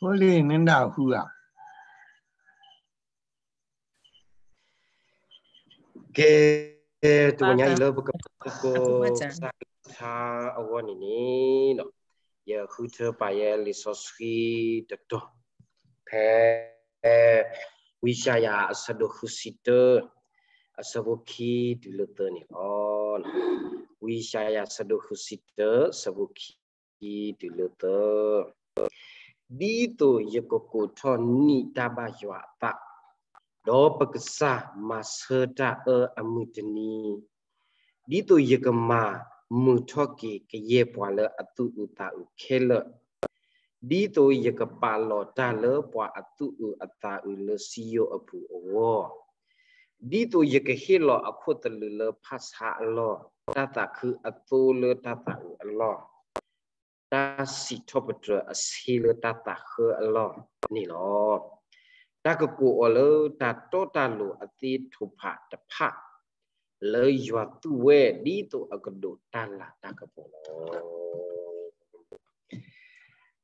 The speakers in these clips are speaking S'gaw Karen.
ဖိလံၤနဒၣ်ဟူဧါ. ကဲ, တနံၤညါအံၤလၢပကမၤလိသကိးကစၢ်အကလုၢ်ကထါအဂီၢ်န့ၣ်န့ၣ်, ယဃုထၢပာ်ယဲလံာ်စီဆှံတတီၤ, ဖဲ ဝံယၡါယၤအဆၢဒိၣ်ဃုဆံတၢ, အဆၢဖိခံတုၤလၢသၢန့ၣ်လီၤ. ဝံယၡါယၤအဆၢဒိၣ်ဃုဆံတၢ အဆၢဖိခံတုၤလၢသၢ. ဒ်သိးယကကိးထီၣ်နံၣ်တၢ်ဘၣ်ယွၤအသး, ဒီးပကစၢ်မၤဆၢတၢ်အၢအမုၢ်တနံၤ, ဒ်သိးယကမၤမုာ်ထီၣ်က့ၤကယဲၢ်ပှၤလၢအသူၣ်အုးသးအုးခဲလၢာ်, ဒ်သိးယကပာ်လီၤတၢ်လၢပှၤအသူၣ်အုးအသးအုးလၢစံယိၣ်အပူၤအဂီၢ်, ဒ်သိးယကဟ့ၣ်လီၤအခိၣ်သလုးလၢဖၣ်ဆါအလီၢ်, တၢ်သးခုအသိလၢတၢ်သးအုးအလီၢ်, တၢ်စံးထီၣ်ပတြၢၤအဆ့လၢတၢ်သးဃၢအလီၢ်န့ၣ်လီၤ. တၢ်ကကိးအီၤလၢတၢ်တီတၢ်လိၤအသ့ထိးဖးတဖၣ်, လၢယွၤသူဝဲဒ်သိးအကဒိးတၢ်လၤတၢ်ကပီၤလီၤ.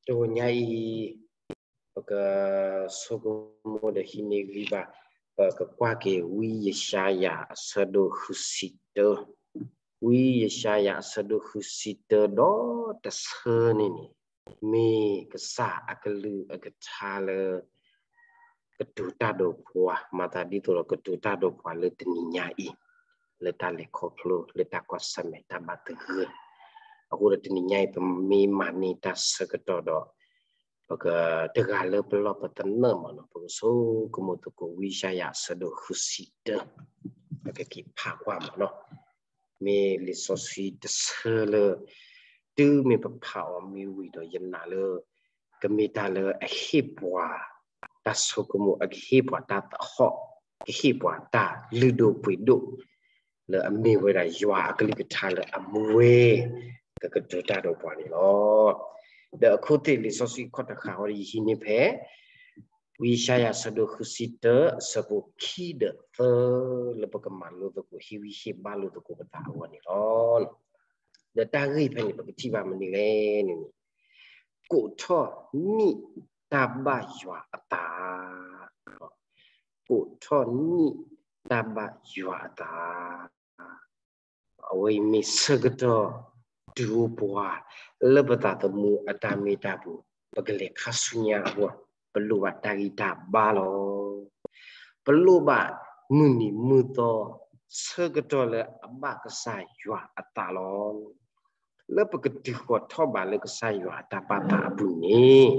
တနံၤညါအံၤ ပကဆိကမိၣ်ဒီးဟံးန့ၢ်ဂံၢ်ဘါ, ပကကွၢ်က့ၤဝံယၡါယၤအဆၢဒိၣ်ဃုဆံတၢ, ဝံယၡါယၤအဆၢဒိၣ်ဃုဆံတၢဒီးတဆၢန့ၣ်န့ၣ်, မ့ၢ်ကစၢ်အကလုၢ်အကထါလၢ ကတိၤတၢ်ဒီးပှၤ, မၤသးဒ်သိးဒီးကတိၤတၢ်ဒီးပှၤလၢတနံၤညါအံၤ, လၢတၢ်လဲၤခီဖျိ, လၢတၢ်ကွၢ်ဆၢၣ်မဲာ်တၢ်ဘၣ်သဂၢၢ်, အဃိဒီးတနံၤညါအံၤ ပမ့ၢ်မၤန့ၢ်တၢ်ဆၢကတီၢ်ဒီး ပကတဂၤလၢပလီၢ်ပသနၢၣ်မးနီၤ, ပကဆိကမိၣ်သကိးဝံယၡါယၤအဆၢဒိၣ်ဃုဆံတၢ, ပကက့ၤဖးကွၢ်မးနီၤ, မ့ၢ်လံာ်စီဆှံတဆၢလၢ တုၤမ့ၢ်ပဖးအီၤမ့ၢ်ဝံၤဒီးယနာ်လၢ ကမ့ၢ်တၢ်လၢအဟ့ၣ်ပှၤ တၢ်ဆိကမိၣ်, အကဟ့ၣ်ပှၤတၢ်သဟီၣ်, ကဟ့ၣ်ပှၤတၢ်လုၢ်ဒိၣ်ပှ့ၤဒိၣ် လၢအမ့ၢ်ဝဲဒၣ်ယွၤအကလုၢ်ကထါလၢအမူဝဲ ကကတိၤတၢ်ဒီးပှၤန့ၣ်လီၤ. ဒီးအခိၣ်သ့ၣ်လံာ်စီဆှံခီၣ်တဃာ်ဝဲဒီးယဟံးန့ၢ်ဖဲ ဝံယၡါယၤအဆၢဒိၣ်ဃုဆံတၢ အဆၢဖိခံဒီးသၢ လၢပကမၤလိသကိး ဟ့ၣ်ဂံၢ်ဟ့ၣ်ဘါလိာ်သကိးပသးအဂီၢ်န့ၣ်လီၤ. ဒီးတၢ်ဂ့ၢ်ဖဲန့ၣ် ပကထံၣ်ဘၣ်မနုၤလဲၣ်န့ၣ်န့ၣ်, ကိးထီၣ်နံၣ်တၢ်ဘၣ်ယွၤအသး, ကိးထီၣ်နံၣ်တၢ်ဘၣ်ယွၤအသး အဝဲအံၤမ့ၢ်ဆၢကတီၢ်တုၤအိၣ်ပှၤ လၢပသးသမူအတၢ်မ့ၢ်တၢ်ပူၤ ပကလဲၤခါဆူညါအဂီၢ် ပလိၣ်ဘၣ်တၢ်ဂံၢ်တၢ်ဘါလီၤ. ပလိၣ်ဘၣ်မုၢ်နံၤမုၢ်သီ ဆၢကတီၢ်လၢအဘၣ်ကစၢ်ယွၤအသးလီၤ. လၢပကတုၤဃီၤထီၣ်ဘးလၢကစၢ်ယွၤအတၢ်ပာ်သးအပူၤန့ၣ်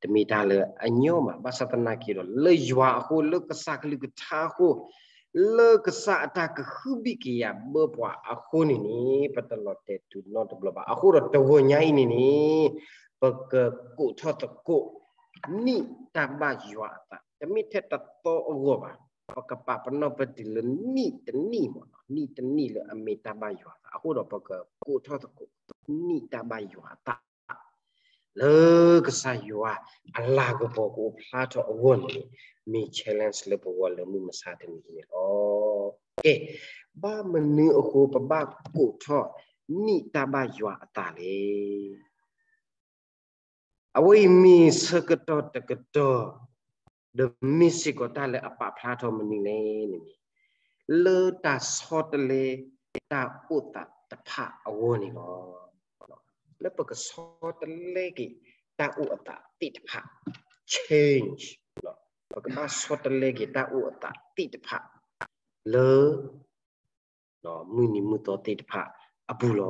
တမ့ၢ်တၢ်လၢအညီဘၣ်. ဘၣ်ဆၣ်သနာ်က့ဒီး လၢယွၤအဃိ, လၢကစၢ်ကလုၢ်ကထါအဃိ, လၢကစၢ်အတၢ်ကဟုဘံၣ်ကယာ်ဘၢပှၤအဃိန့ၣ်န့ၣ် ပတလီၤတဲာ်တုၤနီတဘျီဘၣ်. အဃိဒီးတဂီၤညါအံၤန့ၣ်န့ၣ် ပကကိးထီၣ်သကိး နံၣ်တၢ်ဘၣ်ယွၤအသး, တမ့ၢ်ထဲတသီအဂီၢ်ဘၣ်. ပကပာ်ပနီၣ်ပတုၤလၢနံၣ်တနံၣ်မး, နံၣ်တနံၣ်လၢအမ့ၢ်တၢ်ဘၣ်ယွၤအသး. အဃိဒီးပကကိးထီၣ်သကိး နံၣ်တၢ်ဘၣ်ယွၤအသး လၢကစၢ်ယွၤအလၤကပီၤကအိၣ်ဖျါထီၣ်အဂီၢ်န့ၣ် မ့ၢ် challenge လၢပဂီၢ်လၢမုၢ်မဆါတနံၤအံၤန့ၣ်လီၤ. ကဲ, ဘၣ်မနုၤအဃိ ပဘၣ်ကိးထီၣ် နံၣ်တၢ်ဘၣ်ယွၤအသးလဲၣ်. အဝဲအံၤမ့ၢ်ဆၢကတီၢ်တကတီၢ် ဒီးမ့ၢ်စ့ၢ်ကီးတၢ်လၢအပာ်ဖျါထီၣ်မနုၤလဲၣ်န့ၣ်န့ၣ် လၢတၢ်ဆီတလဲတၢ်အိၣ်သးတဖၣ်အဂီၢ်န့ၣ်လီၤ. လၢပကဆီတလဲက့ၤတၢ်အိၣ်အသးသ့ၣ်တဖၣ်, change, ပကဘၣ်ဆီတလဲက့ၤတၢ်အိၣ်အသးသ့ၣ်တဖၣ် လၢ မုၢ်နံၤမုၢ်သီသ့ၣ်တဖၣ်အပူၤလီ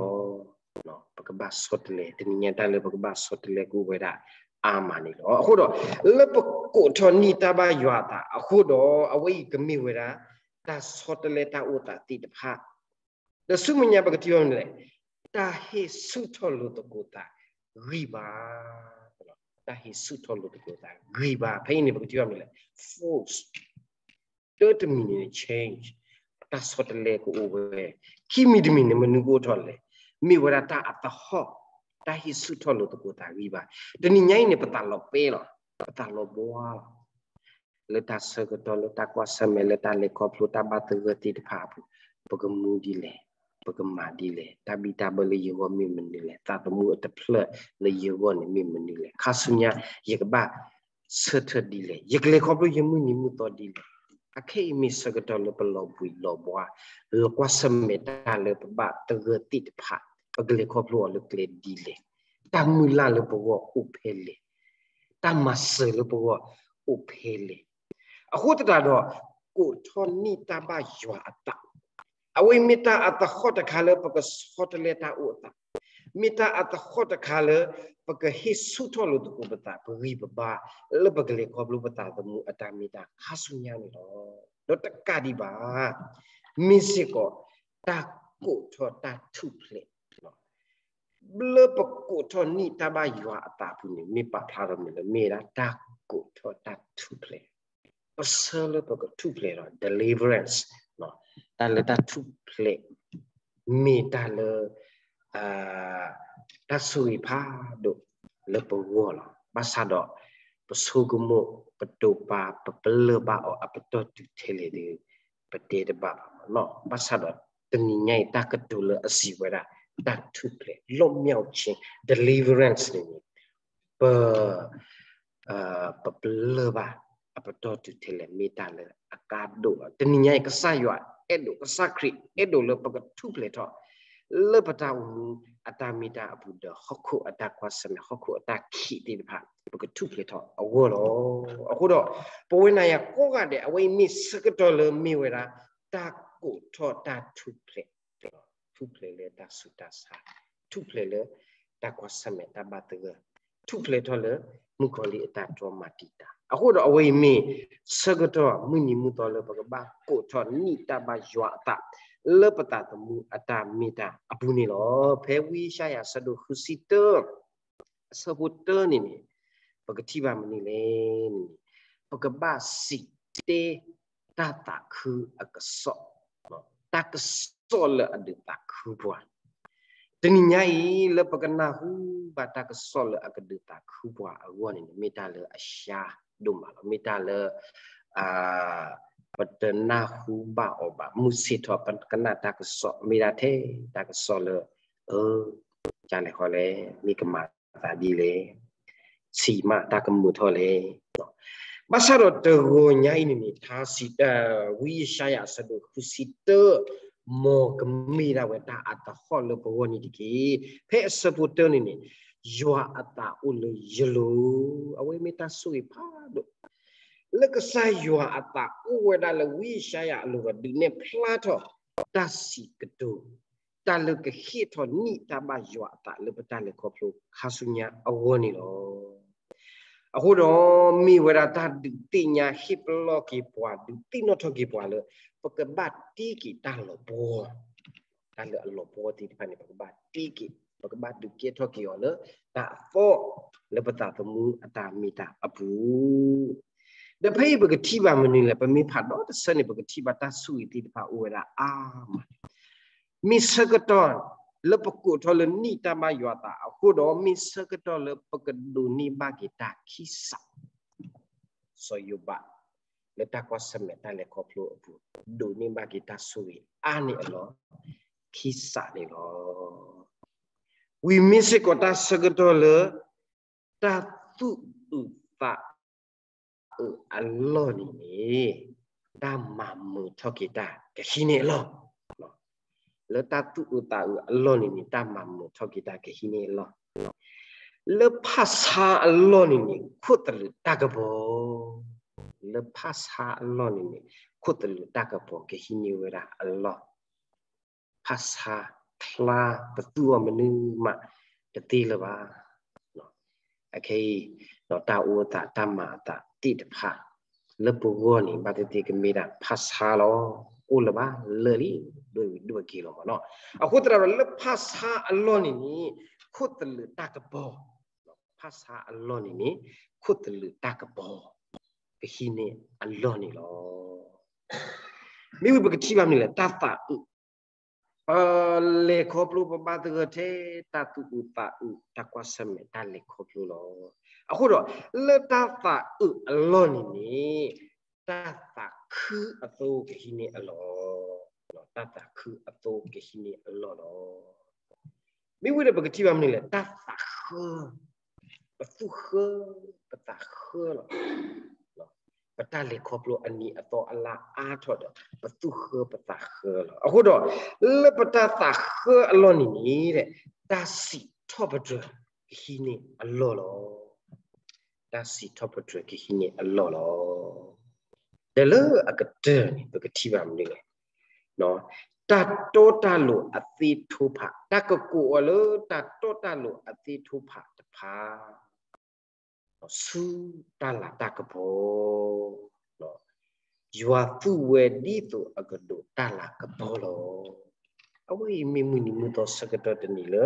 ၤ. ပကဘၣ်ဆီတလဲ, တနံၤညါတၢ်လၢပကဘၣ်ဆီတလဲကအိၣ်ဝဲဒၣ်အါမးန့ၣ်လီၤ. အဃိဒီး လၢပကိးထီၣ်နံၣ်တၢ်ဘၣ်ယွၤအသးအဃိဒီး အဝဲအံၤကမ့ၢ်ဝဲဒၣ် တၢ်ဆီတလဲတၢ်အိၣ်သးသ့ၣ်တဖၣ် ဒီးဆူမဲာ်ညါပကထံၣ်ဘၣ်မနုၤလဲၣ်, တၢ်ဟ့ၣ်ဆူၣ်ထီၣ်လိာ်သကိးသးဂံၢ်ဘါ, တၢ်ဟ့ၣ်ဆူၣ်ထီၣ်လိာ်သကိးသးဂံၢ်ဘါ, ဖဲအံၤန့ၣ် ပကထံၣ်ဘၣ်မနုၤလဲၣ်, force, တၢတမံၤန့ၣ် change, တၢ်ဆီတလဲကအိၣ်ဝဲ, ခံမံၤတမံၤန့ၣ် မနုၤကအိၣ်ထီၣ်လဲၣ်, မ့ၢ်ဝဲဒၣ်တၢ်အသဟီၣ်, တၢ်ဟ့ၣ်ဆူၣ်ထီၣ်လိာ်သကိးသးဂံၢ်ဘါ, တနံၤညါအံၤန့ၣ် ပသးလီၤပဲလီၤ, ပသးလီၤဘှါလီၤ လၢတၢ်ဆၢကတီၢ် လၢတၢ်ကွၢ်ဆၢၣ်မဲာ် လၢတၢ်လဲၤခီဖျိတၢ်ဘၣ်သဂၢၢ်သ့ၣ်တဖၣ်အပူၤ ပကမူဒ်လဲၣ်. ပကမၤဒ်လဲၣ်, တၢ်ဘံၣ်တၢ်ဘၢလၢယဂီၢ်မ့ၢ်မနုၤလဲၣ်, သးသမူအတဖျၢၣ်လၢယဂီၢ်န့ၣ်မ့ၢ်မနုၤလဲၣ်, ခါဆူညါယကဘၣ်ဆၢထၢၣ်ဒ်လဲၣ်, ယကလဲၤခီဖျိယမုၢ်နံၤမုၢ်သီဒ်လဲၣ်. အခဲအံၤမ့ၢ်ဆၢကတီၢ်လၢပလီၤဘှံးလီၤဘှါ, လီၤကွၢ်ဆၢၣ်မဲာ်တၢ်လၢပဘၣ်သဂၢၢ်သ့ၣ်တဖၣ်, ပကလဲၤခီဖျိအီၤလၢကျဲဒ်လဲၣ်, တၢ်မုၢ်လၢ်လၢပဂီၢ်အိၣ်ဖဲလဲၣ်, တၢ်မၤစၢၤလၢပဂီၢ်အိၣ်ဖဲလဲၣ်. အဃိသတးဒီး ကိးထီၣ်နံၣ်တၢ်ဘၣ်ယွၤအသး, အဝဲမ့ၢ်တၢ်အသဟီၣ်တခါလၢပကဆီတလဲတၢ်အိၣ်အသး, မ့ၢ်တၢ်အသဟီၣ်တခါလၢ ပကဟ့ၣ်ဆူၣ်ထီၣ်လိာ်သကိးပသး ပဂံၢ်ပဘါ လၢပကလဲၤခီဖျိပသးသမူအတၢ်မ့ၢ်တၢ်ခါဆူညါန့ၣ်လီၤ. ဒီးတကးဒံးဘၣ်, မ့ၢ်စ့ၢ်ကီး တၢ်ကိးထီၣ်တၢ်ထူၣ်ဖျဲး လၢပကိးထီၣ်နံၣ်တၢ်ဘၣ်ယွၤအသးအပူၤန့ၣ် မ့ၢ်ပာ်ဖျါထီၣ်မ့ၢ်လၢ မ့ၢ်ဝဲဒၣ်တၢ်ကိးထီၣ်တၢ်ထူၣ်ဖျဲး, ပဆၢလၢပကထူၣ်ဖျဲးဒီး deliverance, တၢ်လၢတၢ်ထူၣ်ဖျဲး မ့ၢ်တၢ်လၢ တၢ်ဆိၣ်ဂ့ၤဖးဒိၣ်လၢပဂီၢ်လီၤ. ဘၣ်ဆၣ်ဒီး ပဆိကမိၣ် ပတိာ်ပာ် ပပလၢၢ်ဘၣ်အီၤအပတီၢ်တုၤထဲလဲၣ်ဒီး ပတဲတဘၣ်ဘၣ်မ့ၢ်နီၤ. ဘၣ်ဆၣ်ဒီး တနံၤညါအံၤ တၢ်ကတိၤလၢအစံးဝဲဒၣ် တၢ်ထူၣ်ဖျဲး လွတ်မြောက်ခြင်း deliverance န့ၣ်န့ၣ် ပ ပပလၢၢ်ဘၣ်အပတီၢ်တုၤထဲလဲၣ် မ့ၢ်တၢ်လၢအကါဒိၣ်လီၤ. တနံၤညါအံၤ ကစၢ်ယွၤအဲၣ်ဒိး ကစၢ်ခရံာ်အဲၣ်ဒိးလၢပကထူၣ်ဖျဲးထီၣ် လၢပတၢ်အိၣ်မူအတၢ်မ့ၢ်တၢ်အပူၤဒီး ဟီၣ်ခိၣ်အတၢ်ကွၢ်ဆၢၣ်မဲာ် ဟီၣ်ခိၣ်အတၢ်ခံးသ့ၣ်တဖၣ် ပကထူၣ်ဖျဲးထီၣ်အဂီၢ်လီၤ. အဃိဒီး ပဝဲနၤယၤကိးဂၤဒဲး အဝဲအံၤမ့ၢ်ဆၢကတီၢ်လၢမ့ၢ်ဝဲဒၣ် တၢ်ကိးထီၣ်တၢ်ထူၣ်ဖျဲး ထူၣ်ဖျဲးလၢတၢ်ဆူးတၢ်ဆါ, ထူၣ်ဖျဲးလၢတၢ်ကွၢ်ဆၢၣ်မဲာ် တၢ်ဘၣ်သဂၢၢ်, ထူၣ်ဖျဲးထီၣ်လၢမုၣ်ကီၤလံၢ်အတၢ်တြီမၤတံာ်တာ်. အဃိဒီးအဝဲအံၤမ့ၢ်ဆၢကတီၢ်မုၢ်နံၤမုၢ်သီလၢပကဘၣ်ကိးထီၣ်နံၣ်တၢ်ဘၣ်ယွၤအသး လၢပသးသမူအတၢ်မ့ၢ်တၢ်အပူၤန့ၣ်လီၤ. ဖဲဝံယၡါယၤအဆၢဒိၣ်ဃုဆံတၢ အဆၢဖိတၢန့ၣ်န့ၣ် ပကထံၣ်ဘၣ်မနုၤလဲၣ်န့ၣ် ပကဘၣ်စံးတဲတၢ်သးခုအကစီၣ်, တၢ်ကစီၣ်လၢအဒုးသးခုပှၤ. တနံၤညါအံၤ လၢပကနၢ်ဟူဘၣ်တၢ်ကစီၣ်လၢအကဒုးသးခုပှၤအဂီၢ်န့ၣ်န့ၣ် မ့ၢ်တၢ်လၢအရှဲဒိၣ်မးလီၤ. မ့ၢ်တၢ်လၢ ပတနၢ်ဟူဘၣ်အီၤဘၣ်. မုၢ်ဆ့ၣ်ထီၣ်ပကနၣ်တၢ်ကစီၣ် မ့ၢ်ဒၣ်ထဲတၢ်ကစီၣ်လၢ အၢ ကလဲၤဃီလဲၣ်, မ့ၢ်ကမၤသးဒ်လဲၣ်, ဆံးမးတၢ်ကမုာ်ထီၣ်လဲၣ်. ဘၣ်ဆၣ်ဒီးတဂီၤညါအံၤန့ၣ်န့ၣ် ထါစံး ဝံယၡါယၤအဆၢဒိၣ်ဃုဆံတၢ မ်ကမ့ၢ်ဒၣ်ဝဲတၢ်အသဟီၣ်လၢပဂီၢ်န့ၣ်တက့ၢ်. ဖဲအဆၢဖိတၢန့ၣ်န့ၣ် ယွၤအသးအိၣ်လၢယလိၤ, အဝဲမ့ၢ်တၢ်ဆိၣ်ဂ့ၤဖးဒိၣ် လၢကစၢ်ယွၤအသးအိၣ်ဝဲဒၣ်လၢဝံယၡါယၤအလိၤဒီး ဒုးနဲၣ်ဖျါထီၣ် တၢ်စံးကတိၤ တၢ်လၢကဟ့ၣ်ထီၣ်နံၣ်တၢ်ဘၣ်ယွၤအသးလၢပတၢ်လဲၤခီဖျိခါဆူညါအဂီၢ်န့ၣ်လီၤ. အဃိဒီး မ့ၢ်ဝဲဒၣ်တၢ်ဒုးသ့ၣ်ညါဟ့ၣ်ပလီၢ်က့ၤပှၤ ဒုးသ့ၣ်နီၣ်ထီၣ်က့ၤပှၤလၢ ပကဘၣ်တ့က့ၤတၢ်လီၤပှီၢ်, တၢ်လၢအလီၤပှီၢ်သ့ၣ်တဖၣ်န့ၣ် ပကဘၣ်တ့က့ၤ, ပကဘၣ်ဒုးကဲထီၣ်က့ၤအီၤလၢ တၢ်အသီၣ်လၢပသးသမူအတၢ်မ့ၢ်တၢ်အပူၤ ဒီးဖဲအံၤပကထံၣ်ဘၣ်မနုၤလဲၣ်, ပမ့ၢ်ဖးဒီးတဆၢန့ၣ် ပကထံၣ်ဘၣ်တၢ်ဆိၣ်ဂ့ၤသ့ၣ်တဖၣ်အိၣ်ဝဲဒၣ်အါမး. မ့ၢ်ဆၢကတီၢ်လၢပကိးထီၣ်လၢနံၣ်တၢ်ဘၣ်ယွၤအသးအဃိဒီး မ့ၢ်ဆၢကတီၢ်လၢပကဒိးန့ၢ်ဘၣ်က့ၤတၢ်ခံစး စီၤယိၤဘး လၢတၢ်ကွၢ်ဆၢၣ်မဲာ်တၢ်လဲၤခီဖျိအပူၤ ဒိးန့ၢ်ဘၣ်က့ၤတၢ်ဆိၣ်ဂ့ၤအါန့ၢ်အလီၢ် ခံစးန့ၣ်လီၤ. ဝံၤမ့ၢ်စ့ၢ်ကီးတၢ်ဆၢကတီၢ်လၢ တၢ်သူၣ်အုးသးအုးအလီၢ်န့ၣ်န့ၣ် တၢ်မၤမုာ်ထီၣ်က့ၤတၢ်ကဟံးန့ၢ်အလီၢ် လၢတၢ်သူၣ်အုးသးအုးအလီၢ်န့ၣ်န့ၣ် တၢ်မၤမုာ်ထီၣ်က့ၤတၢ်ကဟံးန့ၢ်အလီၢ်, လၢဖၣ်ဆါအလီၢ်န့ၣ်န့ၣ် ခိၣ်သလုးတၢ်ကပီၤ, လၢဖၣ်ဆါအလီၢ်န့ၣ်န့ၣ် ခိၣ်သလုးတၢ်ကပီၤကဟံးန့ၢ်ဝဲဒၣ်အလီၢ်, ဖၣ်ဆါချါပသူအီၤမနုၤမးတသ့လၢၤဘၣ်. အခဲအံၤ တၢ်အိၣ်အသးတၢ်မၤအသးသ့ၣ်တဖၣ် လၢပဂီၢ်န့ၣ် ဘၣ်သ့ၣ်သ့ၣ်ကမ့ၢ်ဒၣ်ဖၣ်ဆါလီၤ. အိၣ်လၢၤဘၣ် လၢာ်လံ ဒိၣ်ဝံၤဒိၣ်ဝဲက့ၤလီၤမ့ၢ်နီၤ. အဃိသတးဒီး လၢဖၣ်ဆါအလီၢ်န့ၣ်န့ၣ် ခိၣ်သလုးတၢ်ကပီၤ, ဖၣ်ဆါအလီၢ်န့ၣ်န့ၣ် ခိၣ်သလုးတၢ်ကပီၤ ကဟံးန့ၢ်အလီၢ်န့ၣ်လီၤ. မ့ၢ်ဝံၤပကထံၣ်ဘၣ်မနုၤလဲၣ်, တၢ်သးအုး ပလဲၤခီဖျိပဘၣ်သဂၢၢ်ထဲတၢ်သူၣ်အုးသးအုး တၢ်ကွၢ်ဆၢၣ်မဲာ်တၢ်လဲၤခီဖျိလီၤ. အဃိဒီး လၢတၢ်သးအုးအလီၢ်န့ၣ်န့ၣ် တၢ်သးခုအသိကဟံးန့ၢ်အလီၢ် တၢ်သးခုအသိးကဟံးန့ၢ်အလီၢ်လီၤ. မ့ၢ်ဝံၤဒီးပကထံၣ်ဘၣ်မနုၤလဲၣ်, တၢ်သးဃၢ, ပသူၣ်ဃၢ, ပသးဃၢလီၤ. ပတၢ်လဲၤခီဖျိအနံၤအသီအလါအါထီၣ်ဒီး ပသူၣ်ဃၢပသးဃၢလီၤ. အဃိဒီး လၢပတၢ်သးဃၢအလီၢ်န့ၣ်န့ၣ် တၢ်စံးထီၣ်ပတြၢၤကဟံးန့ၢ်အလီၢ်လီၤ. တၢ်စံးထီၣ်ပတြၢၤကဟံးန့ၢ်အလီၢ်လီၤ. ဒီးလၢအကတၢၢ်န့ၣ် ပကထံၣ်ဘၣ်မနုၤလဲၣ်, တၢ်တီတၢ်လိၤအသ့ထိဖး, တၢ်ကကိးအီၤလၢတၢ်တီတၢ်လိၤအသ့ထိဖးတဖၣ် ဆူတၢ်လၤတၢ်ကပီၤ, ယွၤသူဝဲဒ်သိးအကဒိးတၢ်လၤကပီၤလီၤ. အဝဲအံၤမ့ၢ်မုၢ်နံၤမုၢ်သီဆၢကတီၢ်တနံၤလၢ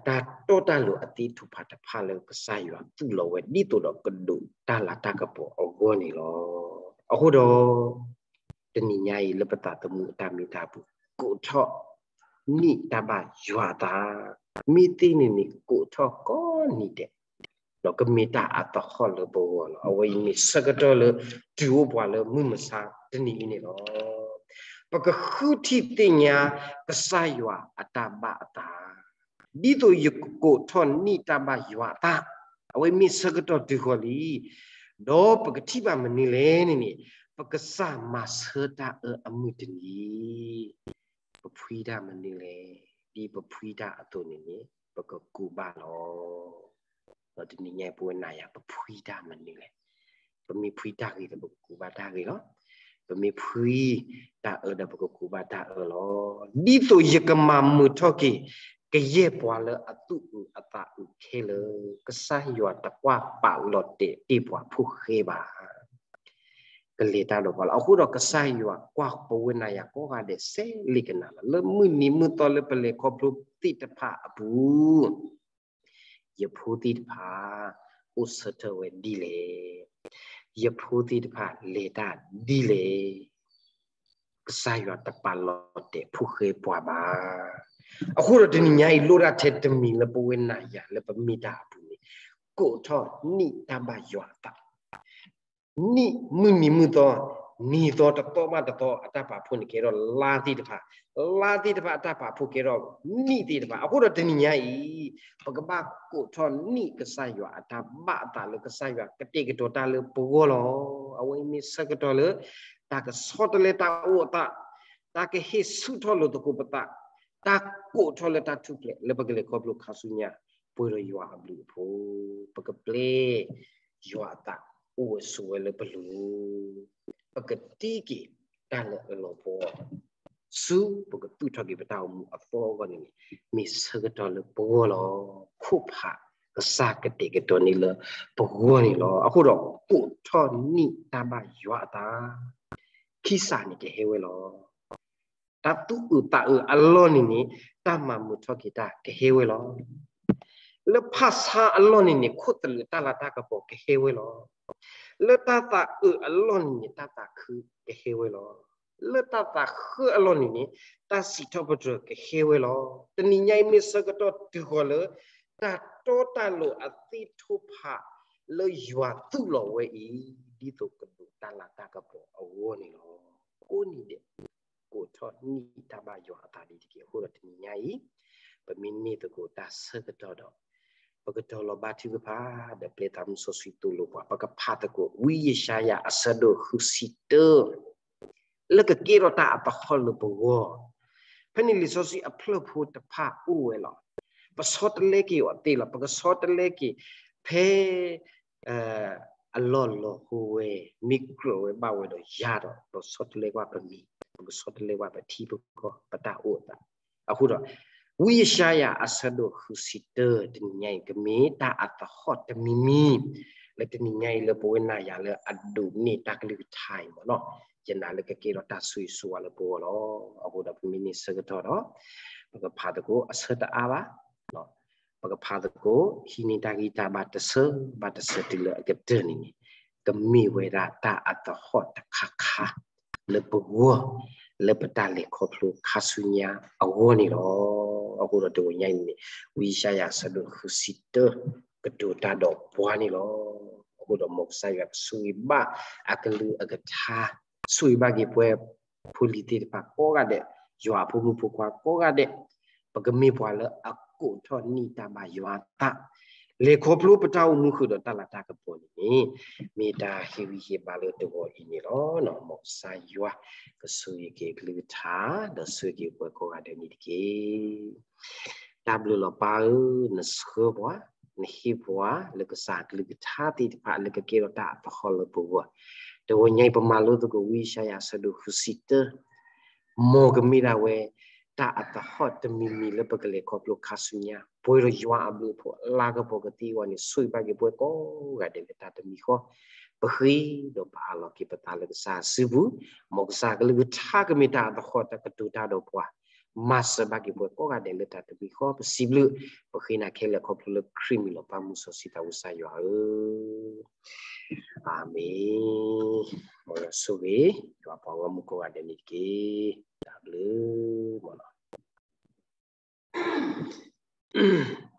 တၢ်တီတၢ်လိၤအသ့ထိဖးတဖၣ်လၢကစၢ်ယွၤသူၣ်လီၤဝဲဒ်သိးဒီးကဒိးတၢ်လၤတၢ်ကပီၤအဂီၢ်န့ၣ်လီၤ. အဃိဒီး တနံၤညါအံၤလၢပသးသမူအတၢ်မ့ၢ်တၢ်ပူၤ ကိးထီၣ်နံၣ်တၢ်ဘၣ်ယွၤအသး, မ့ၢ်သ့န့ၣ်န့ၣ် ကိးထီၣ်ကိးနံၤဒဲး ဒီးကမ့ၢ်တၢ်အသဟီၣ်လၢပဂီၢ်လီၤ. အဝဲအံၤမ့ၢ်ဆၢကတီၢ်လၢ တုၤအိၣ်ပှၤလၢမုၢ်မဆါတနံၤအံၤန့ၣ်လီၤ. ပကဃုထံၣ်သ့ၣ်ညါကစၢ်ယွၤအတၢ်ဘၣ်အသး ဒ်သိးယကကိးထီၣ်နံၣ်တၢ်ဘၣ်ယွၤအသး, အဝဲမ့ၢ်ဆၢကတီၢ်တုၤဃီၤလံ. ဒီးပကထံၣ်ဘၣ်မနုၤလဲၣ်န့ၣ်န့ၣ်, ပကစၢ်မၤဆၢတၢ်အၢအမုၢ်တနံၤ, ပဖှံတၢ်မနုၤလဲၣ်, ဒ်ပဖှံတၢ်အသိးန့ၣ်န့ၣ် ပကကူးဘၣ်လီၤ. ဒီးတနံၤညါအံၤပဝဲနၤယၤ ပဖှံတၢ်မနုၤလဲၣ်. ပမ့ၢ်ဖှံတၢ်ဂ့ၤဒီး ပကကူးဘၣ်တၢ်ဂ့ၤလီၤ. ပမ့ၢ်ဖှံတၢ်အၢဒီး ပကကူးဘၣ်တၢ်အၢလီၤ. ဒ်သိးယကမၤမုာ်ထီၣ်က့ၤ ကယဲၢ်ပှၤလၢအသူၣ်အုးအသးအုးခဲလၢာ်, ကစၢ်ယွၤတကွၢ်ပာ်လီၤတဲာ်တ့ၢ်ပှၤဖိဃဲဘၣ်. ကလဲၤတၢ်ဒီးပှၤလီၤ. အဃိဒီးကစၢ်ယွၤကွၢ်ပဝဲနၤယၤကိးဂၤဒဲးစဲးလ့ကနၤလီၤ. လၢမုၢ်နံၤမုၢ်သီလၢပလဲၤခီဖျိသ့ၣ်တဖၣ်အပူၤ ယဖိသ့ၣ်တဖၣ် အိၣ်ဆၢထၢၣ်ဝဲဒ်လဲၣ်, ယဖိသ့ၣ်တဖၣ်လဲၤတၢ်ဒ်လဲၣ်, ကစၢ်ယွၤတပာ်လီၤတဲာ်ဖိဃဲပှၤဘၣ်. အဃိဒီးတနံၤညါအံၤ လိၣ်ဒၣ်ထဲတမံၤလၢပဝဲနၤယၤလၢပမ့ၢ်တၢ်အပူၤန့ၣ်, ကိးထီၣ်နံၣ်တၢ်ဘၣ်ယွၤအသး နံၣ်မုၢ်နံၤမုၢ်သီ, နံၤသီတသီဘၣ်တသီ အတၢ်ပာ်ဖှိၣ်န့ၣ်ကဲထီၣ်လါသ့ၣ်တဖၣ်, လါသ့ၣ်တဖၣ်အတၢ်ပာ်ဖှိၣ်ကဲထီၣ်နံၣ်သ့ၣ်တဖၣ်. အဃိဒီးတနံၤညါအံၤ ပကဘၣ်ကိးထီၣ်နံၣ်ကစၢ်ယွၤအတၢ်ဘၣ်အသးလၢကစၢ်ယွၤကတဲာ်ကတီၤတၢ်လၢပဂီၢ်လီၤ. အဝဲအံၤမ့ၢ်ဆၢကတီၢ်လၢ တၢ်ကဆီတလဲတၢ်အိၣ်အသး, တၢ်ကဟ့ၣ်ဆူၣ်ထီၣ်လိာ်သကိးပသး, တၢ်ကိးထီၣ်လၢတၢ်ထူၣ်ဖျဲးလၢပကလဲၤခီဖျိခါဆူညါ ပှဲၤဒီးယွၤအဘျုးအဖှိၣ်, ပကပျဲယွၤအသးအိၣ်ဝဲဆိးဝဲလၢပလိၤ, ပကတံၢ်က့ၤတၢ်လၢအလီၤပှီၢ်, ဆူပကသူၣ်ထီၣ်က့ၤပတၢ်အိၣ်မူအသီအဂီၢ်န့ၣ်န့ၣ်, မ့ၢ်ဆၢကတီၢ်လၢပဂီၢ်လီၤ. ခိၣ်ဖးကစၢ်ကတဲာ်ကတီၤန့ၢ်လၢပဂီၢ်န့ၣ်လီၤ. အဃိဒီးကိးထီၣ်နံၣ်တၢ်ဘၣ်ယွၤအသး, ခံစးန့ၣ်ကဟဲဝဲလီၤ. တၢ်သူၣ်အုးသးအုးအလီၢ်န့ၣ်န့ၣ် တၢ်မၤမုာ်ထီၣ်က့ၤတၢ်ကဟဲဝဲလီၤ. လၢဖၣ်ဆါအလီၢ်န့ၣ်န့ၣ် ခိၣ်သလုးတၢ်လၤတၢ်ကပီၤကဟဲဝဲလီၤ. လၢတၢ်သးအုးအလီၢ်န့ၣ်န့ၣ် တၢ်သးခုကဟဲဝဲလီၤ. လၢတၢ်သးဃၢအလီၢ်န့ၣ်န့ၣ် တၢ်စံးထီၣ်ပတြၢၤကဟဲဝဲလီၤ. တနံၤညါအံၤမ့ၢ်ဆၢကတီၢ်တုၤဃီၤလၢ တၢ်တီတၢ်လိၤအသ့ၣ်ထိဖး လၢယွၤသူၣ်လီၤဝဲအံၤ ဒ်သိးကဒိးတၢ်လၤတၢ်ကပီၤအဂီၢ်န့ၣ်လီၤ. ကိးနံၤဒဲး ကိးထီၣ်နံၣ်တၢ်ဘၣ်ယွၤအသးဒ်တက့ၢ်. အဃိဒီးတနံၤညါအံၤ ပမ့ၢ်န့ၢ်သကိးတၢ်ဆၢကတီၢ်ဒီး ပကတီၤလီၤဘါထုကဖၣ် ဒီးပျဲသးမုၢ်စီဆှံသိၣ်လိပှၤ ပကဖးသကိး ဝံယၡါယၤအဆၢဒိၣ်ဃုဆံတၢ လၢကကဲထီၣ်တၢ်အသဟီၣ်လၢပဂီၢ်, ဖဲန့ၣ်လံာ်စီဆှံအဖျၢၣ်ဖိတဖၣ်အိၣ်ဝဲလီၤ. ပဆီတလဲက့ၤအီၤသ့လီၤ. ပကဆီတလဲက့ၤ ဖဲ အလီၢ်လီၤဟိဝဲ မ့ၢ်ကြၢးဝဲဘၣ်ဝဲဒီးယၤဒီး ပဆီတလဲကွၢ်ပမံၤ, ပကဆီတလဲကွၢ်ပထံပကီၢ် ပတၢ်အိၣ်အသး. အဃိဒီး ဝံယၡါယၤအဆၢဒိၣ်ဃုဆံတၢ တနံၤညါအံၤ ကမ့ၢ်တၢ်အသဟီၣ်တမံၤမံၤ လၢတနံၤညါအံၤလၢပဝဲနၤယၤလၢအဒိးန့ၢ်တၢ်ကလုၢ်ကထါအံၤမ့ၢ်နီၤ, ယနာ်လၢကကဲထီၣ်တၢ်ဆိၣ်ဂ့ၤဆိၣ်ဝါလၢပဂီၢ်လီၤ. အဃိဒီးပမ့ၢ်န့ၢ်ဆၢကတီၢ်ဒီး ပကဖးသကိးအဆၢတအါဘၣ် ပကဖးသကိး ဟံးန့ၢ်တၢ်ဂံၢ်တၢ်ဘါတစၢဘၣ်တစၢတုၤလၢအကတၢၢ်န့ၣ်န့ၣ် ကမ့ၢ်ဝဲဒၣ်တၢ်အသဟီၣ်တခါခါ လၢပဂီၢ် လၢပတၢ်လဲၤခီဖျိခါဆူညါအဂီၢ်န့ၣ်လီၤ. အဃိဒီးတဂီၤညါအံၤန့ၣ် ဝံယၡါယၤအဆၢဒိၣ်ဃုဆံတၢ ကတိၤတၢ်ဒီးပှၤန့ၣ်လီၤ. အဃိဒီးမ်ကစၢ်ယွၤကဆိၣ်ဂ့ၤဘၣ်အကလုၢ်အကထါ, ဆိၣ်ဂ့ၤဘၣ်က့ၤပှၤ ဖိလံၤသ့ၣ်တဖၣ်ကိးဂၤဒဲး, ယွၤအဖိမုၣ်ဖိခွါကိးဂၤဒဲး, ပကမ့ၢ်ပှၤလၢအကိးထီၣ်န့ၢ်တၢ်ဘၣ်ယွၤအသး, လဲၤခီဖျိပတၢ်အိၣ်မူဃုာ်ဒီးတၢ်လၤတၢ်ကပီၤန့ၣ်န့ၣ်, မ့ၢ်တၢ်ဟ့ၣ်ဂံၢ်ဟ့ၣ်ဘါလၢတဂီၤအံၤန့ၣ်လီၤ. မ်ကစၢ်ယွၤကဆိၣ်ဂ့ၤက့ၤအကလုၢ်ကထါ, ဒီးဆိၣ်ဂ့ၤက့ၤပှၤကိးဂၤဒဲးန့ၣ်တက့ၢ်. တၢ်ဘျုးလီၤပၢ်ဧၢ, နဆှၢပှၤ, နဟ့ၣ်ပှၤလၢကစၢ်အကလုၢ်ကထါသ့ၣ်တဖၣ်လၢကကဲထီၣ်တၢ်အသဟီၣ်လၢပဂီၢ်, တဂီၤညါအံၤ ပမၤလိသကိးဝံယၡါယၤ အဆၢဒိၣ်ဃုဆံတၢ, မ်ကမ့ၢ်ဒၣ်ဝဲ တၢ်အသဟီၣ်တမံၤမံၤလၢပကလဲၤခီဖျိခါဆူညါ, ပှဲၤဒီးယွၤအဘျုးအဖှိၣ်အလၤကပီၤကသ့အဂီၢ်န့ၣ် ဆိၣ်ဂ့ၤဘၣ်က့ၤပှၤကိးဂၤဒဲးလၢတၢ်တမံၤဃီ, ပဃ့ဒီးပအးလီၤက့ၤပသးလၢကစၢ်စုပူၤ, မ်ကစၢ်ကလုၢ်ကထါကမ့ၢ်တၢ်အသဟီၣ်တၢ်ကတိၤတၢ်ဒီးပှၤ, မၤစၢၤဘၣ်က့ၤပှၤကိးဂၤဒဲးလၢတၢ်တမံၤဃီ, ပစံးဘျုး, ပဃ့နၤခဲလၢာ်ခီဖျိလၢခရံာ်မံၤလီၤ. ပၢ်မုၢ်စီဆှံသးဝံၣ်ကစၢ်ယွၤဧၢ, အၤမ့ၣ်. မ်ယွၤဆိၣ်ဂ့ၤ, ယွၤပှၤဂီၢ်မုၢ်ကိးဂၤဒဲးန့ၣ်တက့ၢ်. တၢ်ဘျုးမးလီၤ.